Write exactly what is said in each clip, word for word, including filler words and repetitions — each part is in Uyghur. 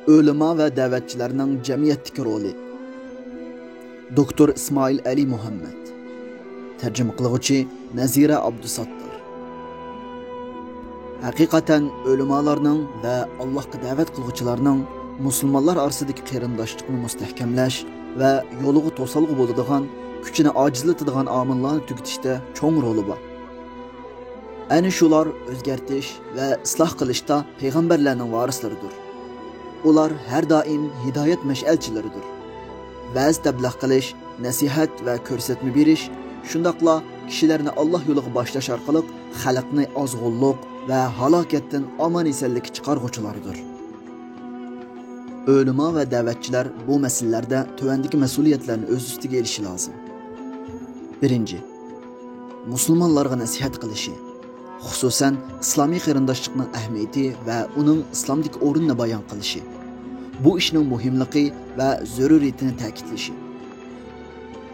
ئۆلىما ۋە دەۋەتچىلەرنىڭ جەمئىيەتتىكى رولى. دوكتور ئىسمائىل ئەلى مۇھەممەد. تەرجىمە قىلغۇچى نەزىرە ئابدۇساتتار. ھەقىقەتەن ئۆلىمالارنىڭ ۋە ئاللاھقا دەۋەت قىلغۇچىلارنىڭ مۇسۇلمانلار ئارىسىدىكى قېرىنداشلىقنى مۇستەھكەملەش ۋە يولىغا توسالغۇ بولىدىغان، كۈچىنى ئاجىزلىتىدىغان ئامىللارنى تۈگىتىشتە چوڭ رولى بار. ئەنە شۇلار ئۆزگەرتىش ۋە ئىسلاھ قىلىشتا پەيغەمبەرلەرنىڭ ۋارىسلىرىدۇر. ئۇلار ھەر دائىم ھىدايەت مەشئەلچىلىرىدۇر. ۋەز تەبلىغ قىلىش، نەسىھەت ۋە كۆرسەتمە بېرىش، شۇنداقلا كىشىلەرنى ئاللاھ يولىغا باشلاش ئارقىلىق خەلقنى ئازغۇنلۇق ۋە ھالاكەتتىن ئامان-ئېسەنلىككە چىقارغۇچىلاردۇر. ئۆلىما ۋە دەۋەتچىلەر بۇ مەسىلىلەردە تۆۋەندىكى مەسئۇلىيەتلەرنى ئۆز ئۈستىگە ئېلىشى لازىم. بىرىنچى، مۇسۇلمانلارغا نەسىھەت قىلىشى، خۇسۇسەن، ئىسلامىي قېرىنداشلىقنىڭ ئەھمىيىتى ۋە ئۇنىڭ ئىسلامدىكى ئورنىنى بايان قىلىشى، بۇ ئىشنىڭ مۇھىملىقى ۋە زۆرۈرىيىتىنى تەكىتلىشى،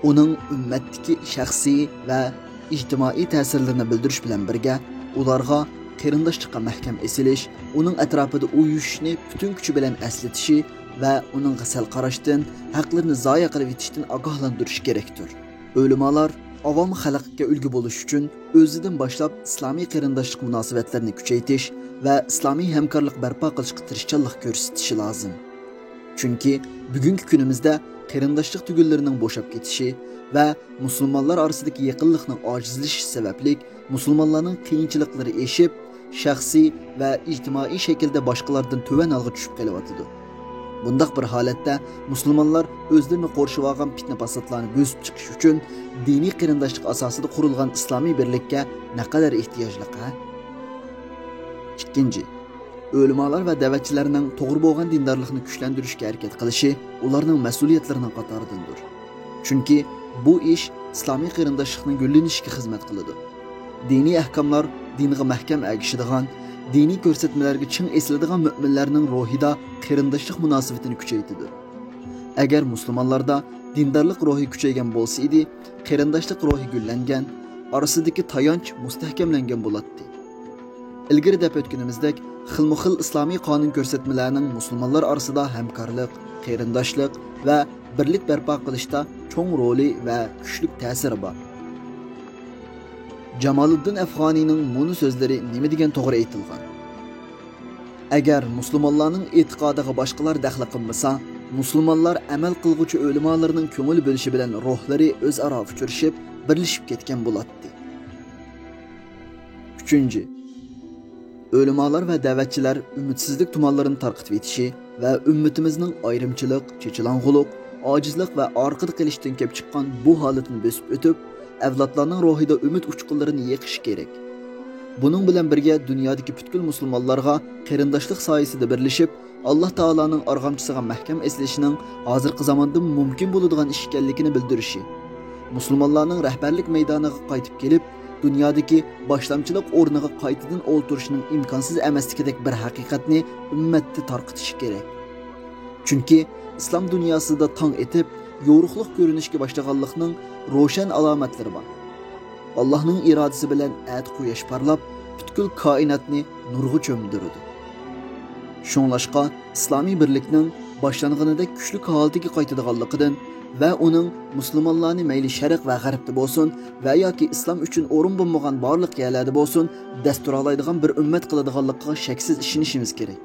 ئۇنىڭ ئۈممەتتىكى شەخسىي ۋە ئىجتىمائىي تەسىرلىرىنى بىلدۈرۈش بىلەن بىرگە، ئۇلارغا قېرىنداشلىققا مەھكەم ئېسىلىش، ئۇنىڭ ئەتراپىدا ئۇيۇشۇشنى پۈتۈن كۈچى بىلەن ئەسلىتىشى ۋە ئۇنىڭغا سەل قاراشتىن، ھەقلىرىنى زايە قىلىۋېتىشتىن ئاگاھلاندۇرۇشى كېرەكتۇر. ئۆلىمالار ئاۋام خەلققە ئۈلگە بولۇش ئۈچۈن ئۆزىدىن باشلاپ ئىسلامىي قېرىنداشلىق مۇناسىۋەتلىرىنى كۈچەيتىش ۋە ئىسلامىي ھەمكارلىق بەرپا قىلىشقا تىرىشچانلىق كۆرسىتىشى لازىم. چۈنكى بۈگۈنكى كۈنىمىزدە قېرىنداشلىق تۈگۈنلىرىنىڭ بوشاپ كېتىشى ۋە مۇسۇلمانلار ئارىسىدىكى يېقىنلىقنىڭ ئاجىزلىشىشى سەۋەبلىك مۇسۇلمانلارنىڭ قىيىنچىلىقلىرى ئېشىپ، شەخسىي ۋە ئىجتىمائىي شەكىلدە باشقىلاردىن تۆۋەن ھالغا چۈشۈپ قېلىۋاتىدۇ. بۇنداق بىر ھالەتتە مۇسۇلمانلار ئۆزلىرىنى قورشىۋالغان پىتنە-پاساتلارنى بۆسۈپ چىقىش ئۈچۈن دىنىي قېرىنداشلىق ئاساسىدا قۇرۇلغان ئىسلامىي بىرلىككە نەقەدەر ئېھتىياجلىق، ھە؟ ئىككىنچى، ئۆلىمالار ۋە دەۋەتچىلەرنىڭ توغرا بولغان دىندارلىقنى كۈچلەندۈرۈشكە ھەرىكەت قىلىشى ئۇلارنىڭ مەسئۇلىيەتلىرىنىڭ قاتارىدىندۇر. چۈنكى بۇ ئىش ئىسلامىي قېرىنداشلىقنىڭ گۈللىنىشىگە خىزمەت قىلىدۇ. دىنىي ئەھكاملار دىنغا مەھكەم ئەگىشىدىغان، دىنىي كۆرسەتمىلەرگە چىڭ ئېسىلىدىغان مۆمىنلەرنىڭ روھىدا قېرىنداشلىق مۇناسىۋىتىنى كۈچەيتىدۇ. ئەگەر مۇسۇلمانلاردا دىندارلىق روھى كۈچەيگەن بولسا ئىدى، قېرىنداشلىق روھى گۈللەنگەن، ئارىسىدىكى تايانچ مۇستەھكەملەنگەن بولاتتى. ئىلگىرى دەپ ئۆتكىنىمىزدەك، خىلمۇخىل ئىسلامىي قانۇن كۆرسەتمىلەرنىڭ مۇسۇلمانلار ئارىسىدا ھەمكارلىق، قېرىنداشلىق ۋە بىرلىك بەرپا قىلىشتا چوڭ رولى ۋە كۈچلۈك تەسىرى بار. جامالىددىن ئەفغانىينىڭ مۇنۇ سۆزلىرى نېمە دېگەن توغرا ئېيتىلغان: ئەگەر مۇسۇلمانلارنىڭ ئېتىقادىغا باشقىلار دەخلى قىلمىسا، مۇسۇلمانلار ئەمەل قىلغۇچى ئۆلىمالىرىنىڭ كۆڭۈل بۆلۈشى بىلەن روھلىرى ئۆزئارا ئۇچرىشىپ، بىرلىشىپ كەتكەن بولاتتى. ئۈچىنچى، ئۆلىمالار ۋە دەۋەتچىلەر ئۈمىدسىزلىك تۇمانلىرىنى تارقىتىۋېتىشى ۋە ئۈممىتىمىزنىڭ ئايرىمچىلىق، چېچىلاڭغۇلۇق، ئاجىزلىق ۋە ئارقىدا قېلىشتىن كېلىپ چىققان بۇ ھالىتىنى بۆسۈپ ئۆتۈپ، ئەۋلادلارنىڭ روھىدا ئۈمىد ئۇچقۇنلىرىنى يېقىشى كېرەك. بۇنىڭ بىلەن بىرگە، دۇنيادىكى پۈتكۈل مۇسۇلمانلارغا قېرىنداشلىق سايىسىدا بىرلىشىپ، ئاللا تائالانىڭ ئارغامچىسىغا مەھكەم ئېسىلىشىنىڭ ھازىرقى زاماندىمۇ مۇمكىن بولىدىغان ئىش ئىكەنلىكىنى بىلدۈرۈشى، مۇسۇلمانلارنىڭ رەھبەرلىك مەيدانىغا قايتىپ كېلىپ، دۇنيادىكى باشلامچىلىق ئورنىغا قايتىدىن ئولتۇرۇشنىڭ ئىمكانسىز ئەمەسلىكىدەك بىر ھەقىقەتنى ئۈممەتتە تارقىتىشى كېرەك. چۈنكى ئىسلام دۇنياسىدا تاڭ ئېتىپ، يورۇقلۇق كۆرۈنۈشكە باشلىغانلىقنىڭ روشەن ئالامەتلىرى بار. ئاللاھنىڭ ئىرادىسى بىلەن ئەتە قۇياش پارلاپ، پۈتكۈل كائىناتنى نۇرغا چۆمدۈرىدۇ. شۇڭلاشقا، ئىسلامىي بىرلىكنىڭ باشلانغىنىدەك كۈچلۈك ھالىتىگە قايتىدىغانلىقىدىن ۋە ئۇنىڭ مۇسۇلمانلارنى مەيلى شەرق ۋە غەربتە بولسۇن ۋە ياكى ئىسلام ئۈچۈن ئورۇن بولمىغان بارلىق يەرلەردە بولسۇن، دەس تۇرالايدىغان بىر ئۈممەت قىلىدىغانلىقىغا شەكسىز ئىشىنىشىمىز كېرەك.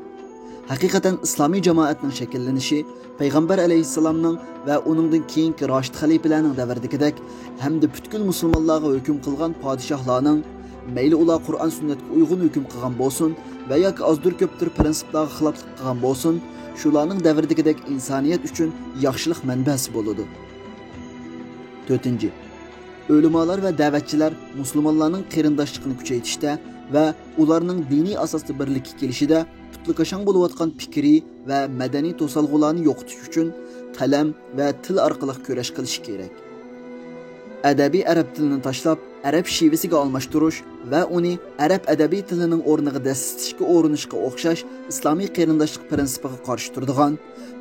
ھەقىقەتەن ئىسلامىي جامائەتنىڭ شەكىللىنىشى پەيغەمبەر ئەلەيھىسسالامنىڭ ۋە ئۇنىڭدىن كېيىنكى راشىد خەلىپىلەرنىڭ دەۋرىدىكىدەك ھەمدە پۈتكۈل مۇسۇلمانلارغا ھۆكۈم قىلغان پادىشاھلارنىڭ، مەيلى ئۇلار قۇرئان سۈننەتكە ئۇيغۇن ھۆكۈم قىلغان بولسۇن ۋە ياكى ئازدۇر كۆپتۇر پىرىنسىپلارغا خىلاپلىق قىلغان بولسۇن، شۇلارنىڭ دەۋرىدىكىدەك ئىنسانىيەت ئۈچۈن ياخشىلىق مەنبەسى بولىدۇ. تۆتىنچى، ئۆلىمالار ۋە دەۋەتچىلەر مۇسۇلمانلارنىڭ قېرىنداشلىقىنى كۈچەيتىشتە ۋە ئۇلارنىڭ دىنىي ئاساستا بىرلىككە كېلىشىدە پۇتلىكاشاڭ بولۇۋاتقان پىكرىي ۋە مەدەنىي توسالغۇلارنى يوقىتىش ئۈچۈن قەلەم ۋە تىل ئارقىلىق كۈرەش قىلىشى كېرەك. ئەدەبىي ئەرەب تىلىنى تاشلاپ، ئەرەب شېۋىسىگە ئالماشتۇرۇش ۋە ئۇنى ئەرەب ئەدەبىي تىلىنىڭ ئورنىغا دەسسىتىشكە ئۇرۇنۇشقا ئوخشاش ئىسلامىي قېرىنداشلىق پىرىنسىپىغا قارشى تۇرىدىغان،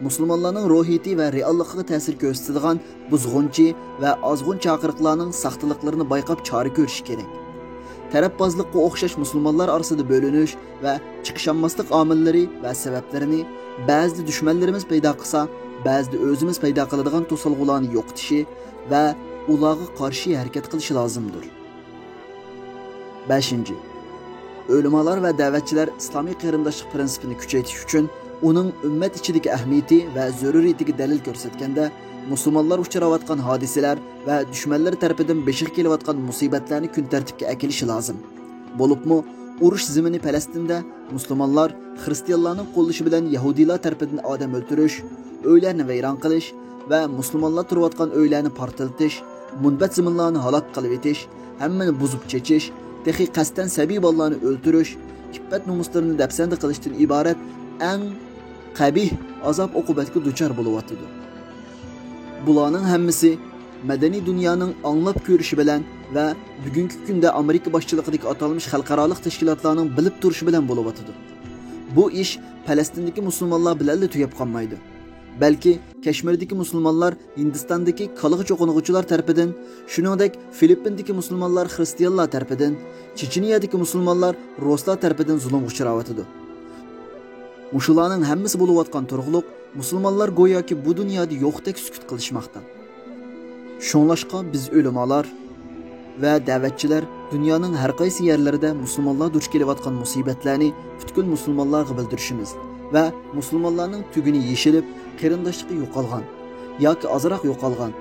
مۇسۇلمانلارنىڭ روھىيىتى ۋە رېئاللىقىغا تەسىر كۆرسىتىدىغان بۇزغۇنچى ۋە ئازغۇن چاقىرىقلارنىڭ ساختىلىقلىرىنى بايقاپ چارە كۆرۈشى كېرەك. تەرەپبازلىققا ئوخشاش مۇسۇلمانلار ئارىسىدا بۆلۈنۈش ۋە چىقىشالماسلىق ئامىللىرى ۋە سەۋەبلىرىنى بەزىدە دۈشمەنلىرىمىز پەيدا قىلسا، بەزىدە ئۆزىمىز پەيدا قىلىدىغان توسالغۇلارنى يوقىتىشى ۋە ئۇلارغا قارشى ھەرىكەت قىلىشى لازىمدۇر. بەشىنچى، ئۆلىمالار ۋە دەۋەتچىلەر ئىسلامىي قېرىنداشلىق پىرىنسىپىنى كۈچەيتىش ئۈچۈن ئۇنىڭ ئۈممەت ئىچىدىكى ئەھمىيىتى ۋە زۆرۈرىيىتىگە دەلىل كۆرسەتكەندە، مۇسۇلمانلار ئۇچراۋاتقان ھادىسىلەر ۋە دۈشمەنلەر تەرىپىدىن بېشىغا كېلىۋاتقان مۇسىبەتلەرنى كۈن تەرتىپكە ئەكېلىشى لازىم. بولۇپمۇ، ئۇرۇش زېمىنى پەلەستىندە مۇسۇلمانلار خىرىستىيانلارنىڭ قوللىشى بىلەن يەھۇدىيلار تەرىپىدىن ئادەم ئۆلتۈرۈش، ئۆيلەرنى ۋەيران قىلىش ۋە مۇسۇلمانلار تۇرۇۋاتقان ئۆيلەرنى پارتلىتىش، مۇنبەت زېمىنلارنى ھالاك قىلىۋېتىش، ھەممىنى بۇزۇپ چېچىش، تېخى قەستەن سەبىي بالىلارنى ئۆلتۈرۈش، ئىپپەت-نومۇسلىرىنى دەپسەندە قىلىشتىن ئىبارەت ئەڭ قەبىھ ئازاب-ئوقۇبەتكە دۇچار بولۇۋاتىدۇ. بۇلارنىڭ ھەممىسى مەدەنىي دۇنيانىڭ ئاڭلاپ كۆرۈشى بىلەن ۋە بۈگۈنكى كۈندە ئامېرىكا باشچىلىقىدىكى ئاتالمىش خەلقئارالىق تەشكىلاتلارنىڭ بىلىپ تۇرۇشى بىلەن بولۇۋاتىدۇ. بۇ ئىش پەلەستىندىكى مۇسۇلمانلار بىلەنلا تۈگەپ قالمايدۇ. بەلكى كەشمىردىكى مۇسۇلمانلار ھىندىستاندىكى كالىغا چوقۇنغۇچىلار تەرىپىدىن، شۇنىڭدەك فىلىپپىندىكى مۇسۇلمانلار خىرىستىيانلار تەرىپىدىن، چېچىنىيەدىكى مۇسۇلمانلار رۇسلار تەرىپىدىن زۇلۇمغا ئۇچراۋاتىدۇ. مۇشۇلارنىڭ ھەممىسى بولۇۋاتقان تۇرۇقلۇق مۇسۇلمانلار گوياكى بۇ دۇنيادا يوقتەك سۈكۈت قىلىشماقتا. شۇڭلاشقا بىز ئۆلىمالار ۋە دەۋەتچىلەر دۇنيانىڭ ھەر قايسى يەرلىرىدە مۇسۇلمانلار دۇچ كېلىۋاتقان مۇسىبەتلەرنى پۈتكۈل مۇسۇلمانلارغا بىلدۈرۈشىمىز ۋە مۇسۇلمانلارنىڭ تۈگۈنى يېشىلىپ، قېرىنداشلىقى يوقالغان ياكى ئازراق يوقالغان،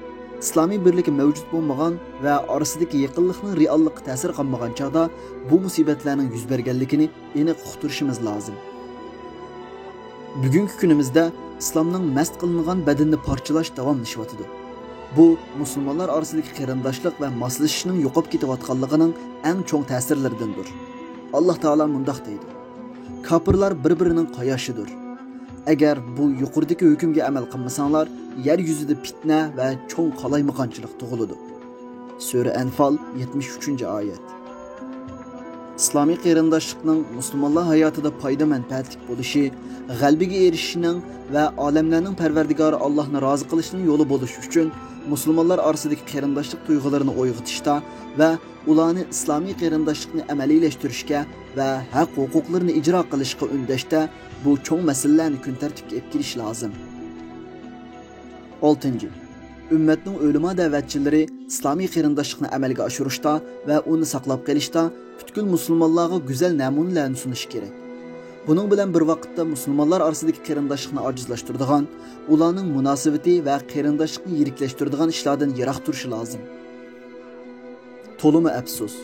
ئىسلامىي بىرلىكى مەۋجۇت بولمىغان ۋە ئارىسىدىكى يېقىنلىقنىڭ رېئاللىققا تەسىرى قالمىغان چاغدا بۇ مۇسىبەتلەرنىڭ يۈز بەرگەنلىكىنى ئېنىق ئۇقتۇرۇشىمىز لازىم. بۈگۈنكى كۈنىمىزدە ئىسلامنىڭ مەست قىلىنغان بەدىنىنى پارچىلاش داۋاملىشىۋاتىدۇ. بۇ مۇسۇلمانلار ئارىسىدىكى قېرىنداشلىق ۋە ماسلىشىشنىڭ يوقاپ كېتىۋاتقانلىقىنىڭ ئەڭ چوڭ تەسىرلىرىدىندۇر. ئاللاھ تائالا مۇنداق دەيدۇ: «كاپىرلار بىر-بىرىنىڭ قاياشىدۇر. ئەگەر بۇ يۇقىرىدىكى ھۆكۈمگە ئەمەل قىلمىساڭلار، يەر يۈزىدە پىتنە ۋە چوڭ قالايمىقانچىلىق تۇغۇلىدۇ.» سۈرە ئەنفال، يەتمىش ئۈچىنچى ئايەت. ئىسلامىي قېرىنداشلىقنىڭ مۇسۇلمانلار ھاياتىدا پايدا-مەنپەئەتلىك بولۇشى، غەلىبىگە ئېرىشىشنىڭ ۋە ئالەملەرنىڭ پەرۋەردىگارى ئاللاھنى رازى قىلىشنىڭ يولى بولۇش ئۈچۈن، مۇسۇلمانلار ئارىسىدىكى قېرىنداشلىق تۇيغۇلىرىنى ئويغىتىشتا ۋە ئۇلارنى ئىسلامىي قېرىنداشلىقنى ئەمەلىيلەشتۈرۈشكە ۋە ھەق-ھوقۇقلىرىنى ئىجرا قىلىشقا ئۈندەشتە بۇ چوڭ مەسىلىلەرنى كۈن تەرتىپكە ئېلىپ كېلىش لازىم. ئالتىنچى، ئۈممەتنىڭ ئۆلىما دەۋەتچىلىرى ئىسلامىي قېرىنداشلىقنى ئەمەلگە ئاشۇرۇشتا ۋە ئۇنى ساقلاپ قېلىشتا پۈتكۈل مۇسۇلمانلارغا گۈزەل نەمۇنىلەرنى سۇنۇشى كېرەك. بۇنىڭ بىلەن بىر ۋاقىتتا مۇسۇلمانلار ئارىسىدىكى قېرىنداشلىقنى ئاجىزلاشتۇرىدىغان، ئۇلارنىڭ مۇناسىۋىتى ۋە قېرىنداشلىقنى يىرىكلەشتۈرىدىغان ئىشلاردىن يىراق تۇرۇشى لازىم. تولىمۇ ئەپسۇس،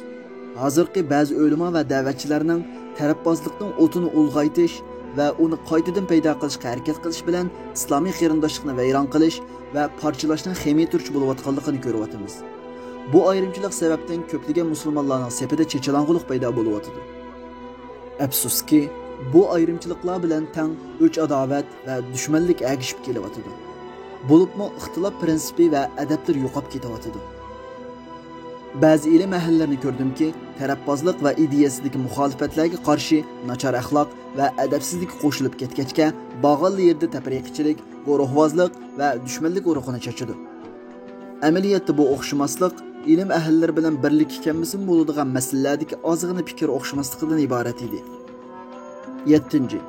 ھازىرقى بەزى ئۆلىما ۋە دەۋەتچىلەرنىڭ تەرەپبازلىقنىڭ ئوتىنى ئۇلغايتىش ۋە ئۇنى قايتىدىن پەيدا قىلىشقا ھەرىكەت قىلىش بىلەن ئىسلامىي قېرىنداشلىقنى ۋەيران قىلىش ۋە پارچىلاشنىڭ خېمىرتۇرۇچى بولۇۋاتقانلىقىنى كۆرۈۋاتىمىز. بۇ ئايرىمچىلىق سەۋەبتىن كۆپلىگەن مۇسۇلمانلارنىڭ سېپىدە چېچىلاڭغۇلۇق پەيدا بولۇۋاتىدۇ. ئەپسۇسكى، بۇ ئايرىمچىلىقلار بىلەن تەڭ ئۆچ-ئاداۋەت ۋە دۈشمەنلىك ئەگىشىپ كېلىۋاتىدۇ. بولۇپمۇ ئىختىلاپ پىرىنسىپى ۋە ئەدەپلىرى يوقاپ كېتىۋاتىدۇ. بەزى ئىلىم ئەھلىلىرىنى كۆردۈمكى، تەرەپبازلىق ۋە ئىدىيەسىدىكى مۇخالىپەتلەرگە قارشى ناچار ئەخلاق ۋە ئەدەپسىزلىك قوشۇلۇپ كەتكەچكە، بارغانلا يېرىدە تەپرىقىچىلىك، گۇرۇھۋازلىق ۋە دۈشمەنلىك ئۇرۇقىنى چاچىدۇ. ئەمەلىيەتتە بۇ ئوخشىماسلىق ئىلىم ئەھلىلىرى بىلەن بىرلىككە كەلمىسىمۇ بولىدىغان مەسىلىلەردىكى ئازغىنە پىكىر ئوخشىماسلىقىدىن ئىبارەت ئىدى. يەتتىنچى،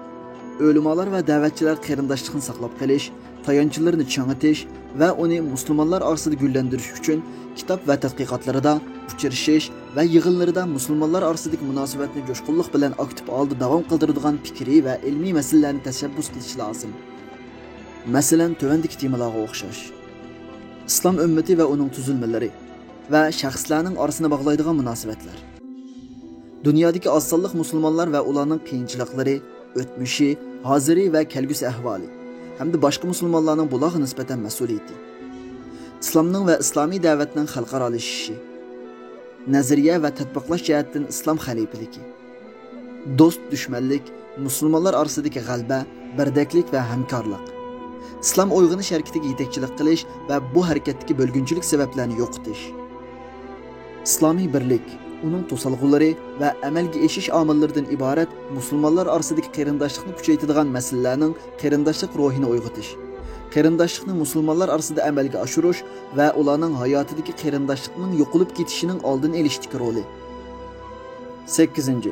ئۆلىمالار ۋە دەۋەتچىلەر قېرىنداشلىقنى ساقلاپ قېلىش، تايانچلىرىنى چىڭىتىش ۋە ئۇنى مۇسۇلمانلار ئارىسىدا گۈللەندۈرۈش ئۈچۈن كىتاب ۋە تەتقىقاتلىرىدا، ئۇچرىشىش ۋە يىغىنلىرىدا مۇسۇلمانلار ئارىسىدىكى مۇناسىۋەتنى جۇشقۇنلۇق بىلەن ئاكتىپ ھالدا داۋام قىلدۇرىدىغان پىكرىي ۋە ئىلمىي مەسىلىلەرنى تەشەببۇس قىلىش لازىم. مەسىلەن، تۆۋەندىكى تېمىلارغا ئوخشاش. ئىسلام ئۈممىتى ۋە ئۇنىڭ تۈزۈلمىلىرى ۋە شەخسلەرنىڭ ئارىسىنى باغلايدىغان مۇناسىۋەتلەر. دۇنيادىكى ئاز سانلىق مۇسۇلمانلار ۋە ئۇلارنىڭ قىيىنچىلىقلىرى، ئۆتمۈشى، ھازىرى ۋە كەلگۈسى ئەھۋالى ھەمدە باشقا مۇسۇلمانلارنىڭ بۇلارغا نىسبەتەن مەسئۇلىيىتى. ئىسلامنىڭ ۋە ئىسلامىي دەۋەتنىڭ خەلقئارالىشىشى. نەزەرىيە ۋە تەتبىقلاش جەھەتتىن ئىسلام خەلىپىلىكى. دوست-دۈشمەنلىك، مۇسۇلمانلار ئارىسىدىكى غەلىبە، بىردەكلىك ۋە ھەمكارلىق. ئىسلام ئويغىنىش ھەرىكىتىگە يېتەكچىلىك قىلىش ۋە بۇ ھەرىكەتتىكى بۆلگۈنچىلىك سەۋەبلەرنى يوقىتىش. ئىسلامىي بىرلىك، ئۇنىڭ توسالغۇلىرى ۋە ئەمەلگە ئېشىش ئامىللىرىدىن ئىبارەت مۇسۇلمانلار ئارىسىدىكى قېرىنداشلىقنى كۈچەيتىدىغان مەسىلىلەرنىڭ قېرىنداشلىق روھىنى ئويغىتىش، قېرىنداشلىقنى مۇسۇلمانلار ئارىسىدا ئەمەلگە ئاشۇرۇش ۋە ئۇلارنىڭ ھاياتىدىكى قېرىنداشلىقنىڭ يوقىلىپ كېتىشىنىڭ ئالدىنى ئېلىشتىكى رولى. سەككىزىنچى،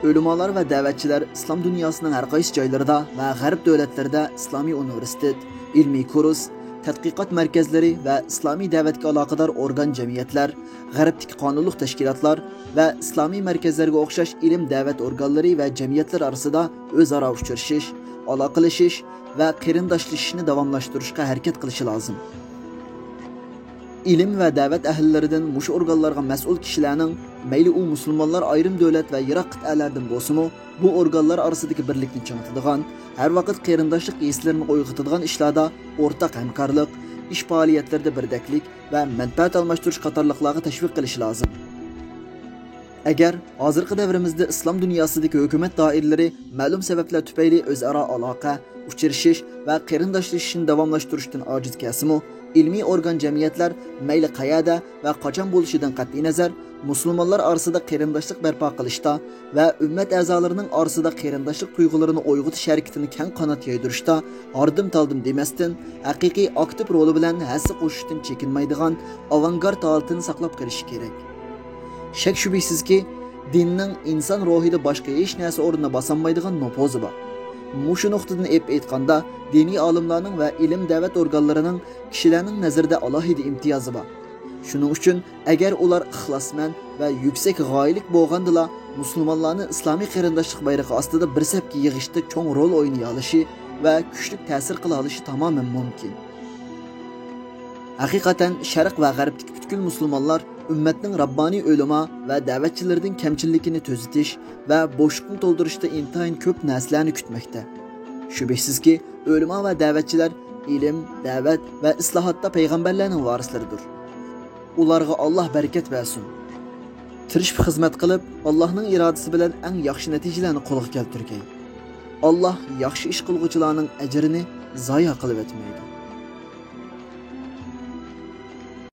ئۆلىمالار ۋە دەۋەتچىلەر ئىسلام دۇنياسىنىڭ ھەر قايسى جايلىرىدا ۋە غەرب دۆلەتلىرىدە ئىسلامىي ئۇنىۋېرسىتېت، ئىلمىي كۇرس، تەتقىقات مەركەزلىرى ۋە ئىسلامىي دەۋەتكە ئالاقىدار ئورگان، جەمئىيەتلەر، غەربتىكى قانۇنلۇق تەشكىلاتلار ۋە ئىسلامىي مەركەزلەرگە ئوخشاش ئىلىم دەۋەت ئورگانلىرى ۋە جەمئىيەتلەر ئارىسىدا ئۆزئارا ئۇچرىشىش، ئالاقىلىشىش ۋە قېرىنداشلىشىشنى داۋاملاشتۇرۇشقا ھەرىكەت قىلىشى لازىم. ئىلىم ۋە دەۋەت ئەھلىلىرىدىن مۇشۇ ئورگانلارغا مەسئۇل كىشىلەرنىڭ، مەيلى ئۇ مۇسۇلمانلار ئايرىم دۆلەت ۋە يىراق قىتئەلەردىن بولسىمۇ، بۇ ئورگانلار ئارىسىدىكى بىرلىكنى چىڭىتىدىغان، ھەر ۋاقىت قېرىنداشلىق ھېسلىرىنى ئويغىتىدىغان ئىشلاردا ئورتاق ھەمكارلىق، ئىش پائالىيەتلىرىدە بىردەكلىك ۋە مەنپەئەت ئالماشتۇرۇش قاتارلىقلارغا تەشۋىق قىلىشى لازىم. ئەگەر ھازىرقى دەۋرىمىزدە ئىسلام دۇنياسىدىكى ھۆكۈمەت دائىرىلىرى مەلۇم سەۋەبلەر تۈپەيلى ئۆزئارا ئالاقە، ئۇچرىشىش ۋە قېرىنداشلىشىشنى داۋاملاشتۇرۇشتىن ئاجىز كەلسىمۇ، ئىلمىي ئورگان، جەمئىيەتلەر مەيلى قەيەردە ۋە قاچان بولۇشىدىن قەتئىينەزەر، مۇسۇلمانلار ئارىسىدا قېرىنداشلىق بەرپا قىلىشتا ۋە ئۈممەت ئەزالىرىنىڭ ئارىسىدا قېرىنداشلىق تۇيغۇلىرىنى ئويغىتىش ھەرىكىتىنى كەڭ قانات يايدۇرۇشتا ھاردىم-تالدىم دېمەستىن، ھەقىقىي ئاكتىپ رولى بىلەن ھەسسە قوشۇشتىن چېكىنمەيدىغان ئاۋانگارت ھالىتىنى ساقلاپ قېلىشى كېرەك. شەك-شۈبھىسىزكى، دىننىڭ ئىنسان روھىدا باشقا ھېچ نەرسە ئورنىدا باسالمايدىغان نوپۇزى بار. مۇشۇ نۇقتىدىن ئېلىپ ئېيتقاندا، دىنىي ئالىملارنىڭ ۋە ئىلىم دەۋەت ئورگانلىرىنىڭ كىشىلەرنىڭ نەزىرىدە ئالاھىدە ئىمتىيازى بار. شۇنىڭ ئۈچۈن، ئەگەر ئۇلار ئىخلاسمەن ۋە يۈكسەك غايىلىك بولغاندىلا، مۇسۇلمانلارنى ئىسلامىي قېرىنداشلىق بايرىقى ئاستىدا بىر سەپكە يىغىشتا چوڭ رول ئوينىيالىشى ۋە كۈچلۈك تەسىر قىلالىشى تامامەن مۇمكىن. ھەقىقەتەن، شەرق ۋە غەربتىكى پۈتكۈل مۇسۇلمانلار ئۈممەتنىڭ راببانىي ئۆلىما ۋە دەۋەتچىلىرىدىن كەمچىلىكىنى تۈزىتىش ۋە بوشلۇقنى تولدۇرۇشتا ئىنتايىن كۆپ نەرسىلەرنى كۈتمەكتە. شۈبھىسىزكى، ئۆلىما ۋە دەۋەتچىلەر ئىلىم، دەۋەت ۋە ئىسلاھاتتا پەيغەمبەرلەرنىڭ ۋارىسلىرىدۇر. ئۇلارغا ئاللاھ بەرىكەت بەرسۇن. تىرىشىپ خىزمەت قىلىپ، ئاللاھنىڭ ئىرادىسى بىلەن ئەڭ ياخشى نەتىجىلەرنى قولغا كەلتۈرگەي. ئاللاھ ياخشى ئىش قىلغۇچىلارنىڭ ئەجرىنى زايە قىلىۋەتمەيدۇ.